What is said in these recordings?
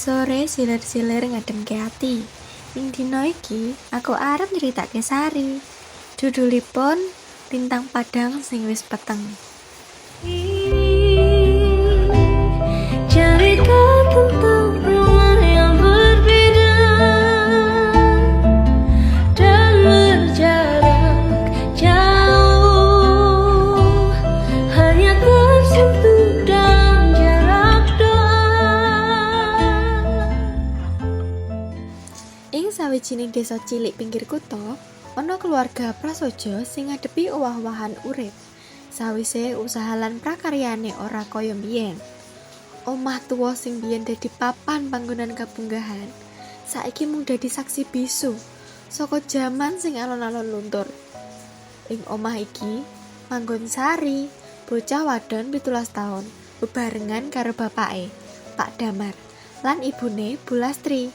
Selamat sore silir-silir ngademke ati. Ing dina iki aku arep nyritake Sari. Judulipun Lintang Padhang Sing Wis Peteng. Cerita tentang rumah yang berbeda dan berjarak jauh, hanya tersentuh dalam jarak doa. Ing sawijining desa cilik pinggir kutha, ana keluarga prasaja sing ngadepi owah-owahan urip. Sawise usaha lan prakaryane ora kaya mbiyen. Omah tuwa sing biyen dadi papan panggonan kabungahan, saiki mung dadi saksi bisu saka jaman sing alon-alon luntur. Ing omah iki, manggon Sari, bocah wadon 17 taun, bebarengan karo bapake, Pak Damar, lan ibune Bu Lastri.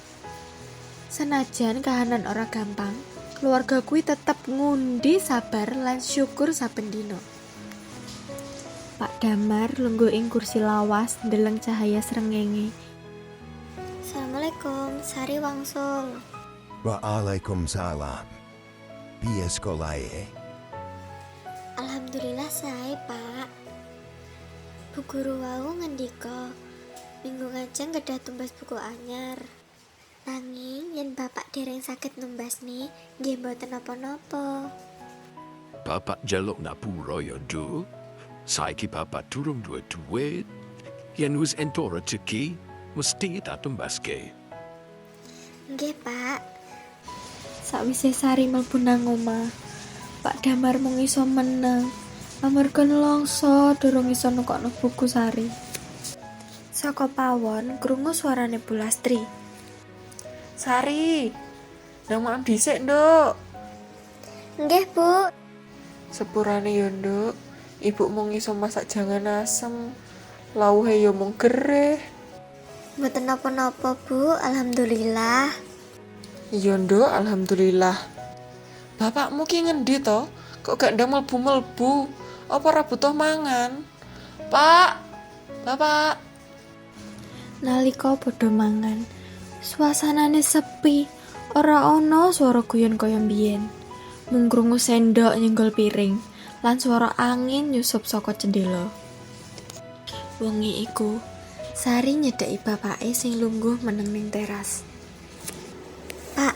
Senajan kahanan ora gampang, keluarga kuwi tetep ngundi sabar lan syukur saben dina. Pak Damar lungguh ing kursi lawas ndeleng cahaya srengenge. Assalamualaikum, Sari wangsul. Waalaikumsalam. Piye sekolahe? Alhamdulillah sae, Pak. Bu guru wau ngendika, minggu ngajeng kedah tumbas buku anyar. Nanging yen Bapak dereng saged numbasne, nggih mboten napa-napa. Bapak jaluk ngapura ya, Nduk. Saiki bapak durung duwe duit. Yen wis entuk rejeki, mesti tak tumbaske. Nggih, Pak. Sakwise Sari mlebu nang omah, Pak Damar mung iso meneng amarga nelongso durung iso nukokno buku Sari. Saka pawon krungu suarane Bu Lastri. Sari, ndang maem dhisik, Nduk. Nggih, Bu. Sepurane yo, Nduk. Ibu mung iso masak jangan asem. Lawuhe yo mung gereh. Mboten napa-napa, Bu. Alhamdulillah. Iya, Nduk, alhamdulillah. Bapakmu ki ngendi to? Kok gak ndang mlebu-mlebu? Apa ora butuh mangan? Pak, Bapak. Nalika padha mangan, suasanane sepi, ora ana swara guyon kaya mbiyen. Mung krungu sendok nyenggol piring lan swara angin nyusup saka cendela. Wengi iku, Sari nyedhaki bapake sing lungguh meneng ning teras. Pak,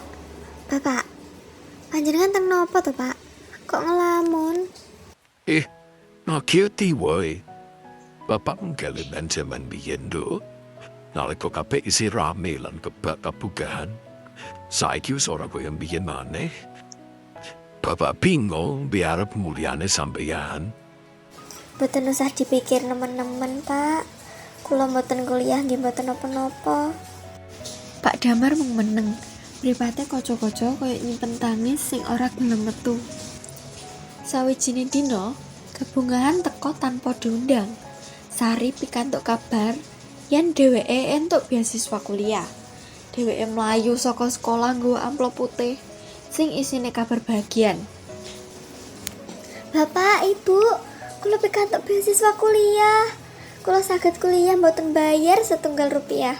Bapak. Panjenengan teng napa to, Pak? Kok ngelamun? Eh, ngerti wae. Bapak mung kelingan jaman biyen, Nduk. Nalika kabeh isih rame lan kebak kabungahan. Saiki wis ora kaya biyen maneh. Bapak bingung piye arep mulyane sampeyan. Mboten usah dipikir nemen-nemen, Pak. Kula mboten kuliah nggih mboten napa-napa. Pak Damar mung meneng, mripate kaca-kaca kaya nyimpen tangis sing ora gelem metu. Sawijining dina, kabungahan teka tanpa diundang. Sari pikantuk kabar yen dheweke entuk beasiswa kuliah. Dheweke mlayu saka sekolah nggawa amplop putih sing isine kabar bahagian. Bapak, Ibu, kula pikantuk beasiswa kuliah. Kula saged kuliah mboten bayar setunggal rupiah.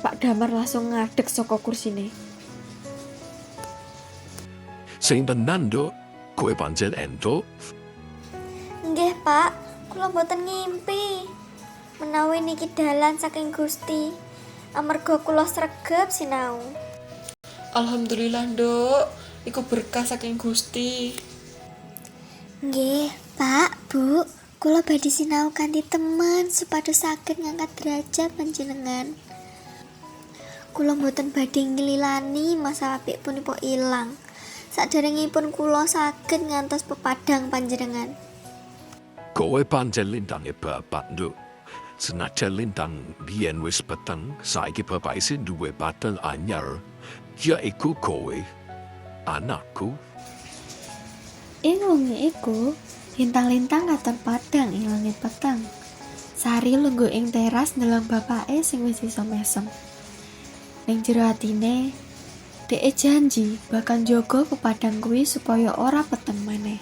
Pak Damar langsung ngadeg saka kursine. Sing tenan, Nduk. Kowe pancen entuk. Nggih, Pak, kula mboten ngimpi. Menawi niki dalan saking Gusti. Amarga kula sregep sinau. Alhamdulillah, Nduk. Iku berkah saking Gusti. Nggih, Pak, Bu, kula badhe sinau kanthi temen supados saged ngangkat derajat panjenengan. Kula mboten badhe nglilani masa apik punika ilang. Saderengipun kula saged ngantos pepadang panjenengan. Kowe pancen lintange bapak, Nduk. Senajan lintang biyen wis peteng, saiki bapak isih duwe padhang anyar. Yaiku kowe, anakku. Ing wengi iku, lintang-lintang katon padhang ing langit peteng. Sari lungguh ing teras ndeleng bapake sing wis iso mesem. Ning jero atine, dheke janji bakal njaga pepadang kuwi supaya ora peteng maneh.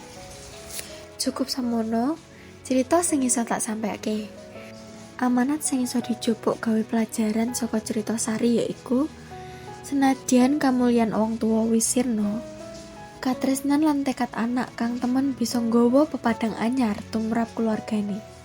Cukup semono cerita sing iso tak sampeke. Amanat sing iso dijupuk gawe pelajaran saka cerita Sari yaiku senadyan kamulyan wong tuwa wis sirna, katresnan lan tekad anak kang temen bisa nggawa pepadang anyar tumrap keluargane.